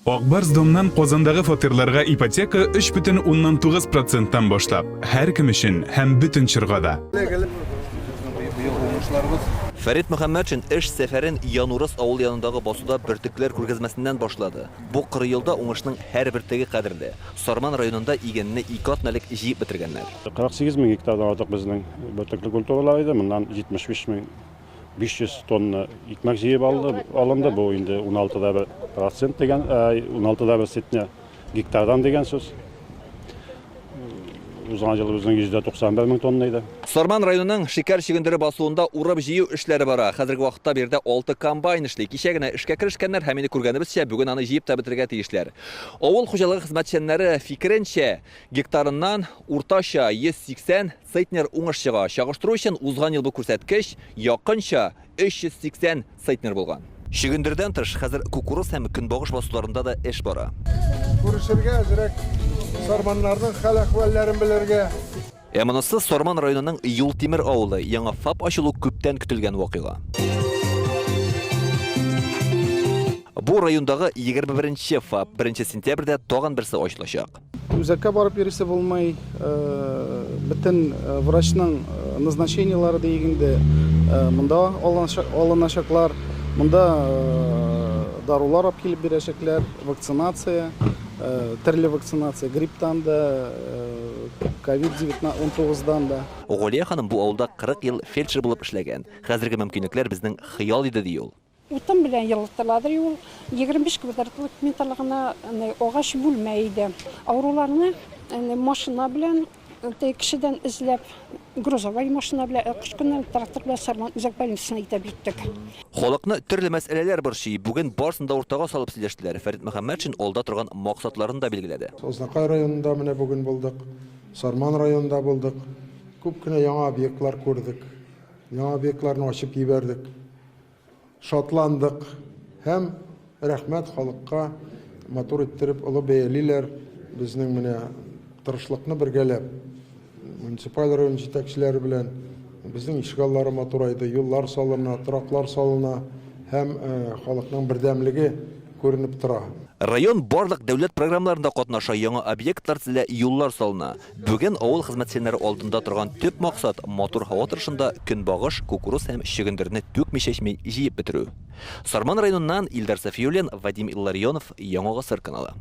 Ак Барс Домнан Казандагы фатирларга ипотека 3,9 проценттан башлап, һәркем өчен һәм бөтен чорга да. Фәрит Мөхәммәтшин эш сәфәрен Янурыс авылы янындагы басуда бөртекләр күргәзмәсеннән башлады. Бу коры елда уңышның һәр бөртеге кадерле. Сарман районында игенне ике атна элек җыеп бетергәннәр. 48 мең гектардан артык безнең бөртекле культуралар иде. Моннан 75 мең 500 тонна икмәк җыеп алды, алынды. Бу инде 16,1 процент дигән, 16,1 центнер гектардан дигән сүз. Узган ел безнең 191 мең тонна иде. Сарман районының шикәр чөгендере басуында урып-җыю эшләре бара. Хәзерге вакытта биредә алты комбайн эшли. Кичә генә эшкә керешкәннәр һәм инде күргәнебезчә, бүген аны җыеп та бетерергә тиешләр. Авыл хуҗалыгы хезмәтчәннәре фикеренчә, гектарыннан уртача 180 Центнер уңыш чыга. Чагыштыру өчен, узган ел бу күрсәткеч якынча 380 центнер булган. Чөгендердән тыш, хәзер кукуруз һәм көнбагыш басуларында да эш бара. Күрешергә, әзрәк сарманнарның хәл-әхвәлләрен белергә. Ә монысы Сарман районының Юлтимер авылы. Яңа ФАП ачылу күптән көтелгән вакыйга. Бу райондагы 21 нче ФАП. Беренче сентябрьдә тагын берсе ачылачак. Үзәккә барып йөрисе булмый, бөтен врачның назначениеләре диек инде, монда алыначаклар, монда дарулар алып килеп бирәчәкләр, вакцинация, төрле вакцинация, грипптан да, ковид-19 дан да. Галия ханым бу авылда 40 ел фельдшер булып эшләгән. Хәзерге мөмкинлекләр безнең хыял иде, ди ул. Утын белән җылытыладыр ул. 25 квадратлы метрлы гына агач бүлмә иде. Авыруларны машина белән кешедән эзләп, грузовой машина белән, кыш көне трактор белән Сарман үзәк больницасына илтеп җиттек. Халыкны төрле мәсьәләләр борчый. Бүген барысын да уртага салып сөйләштеләр. Фәрит Мөхәммәтшин алда торган максатларын да билгеләде. Азнакай районында менә бүген булдык, Сарман районында булдык. Күп кенә яңа объектлар күрдек. Яңа объектларны ачып җибәрдек. Шатландык һәм рәхмәт халыкка, матур иттереп олы бәялиләр безнең менә тырышлыкны бергәләп муниципаль район җитәкчеләре белән безнең ишегаллары матурайды, юллар салына, тораклар салына һәм халыкның бердәмлеге күренеп тора. Район барлык дәүләт программаларында катнаша, яңа объектлар төзелә, юллар салына. Бүген авыл хезмәтчәннәре алдында торган төп максат, матур һава торышында көнбагыш, кукуруз һәм чөгендерне түкми-чәчми җыеп бетерү. Сарман районыннан Илдар Сафиуллин, Вадим Илларионов, Яңа гасыр каналы.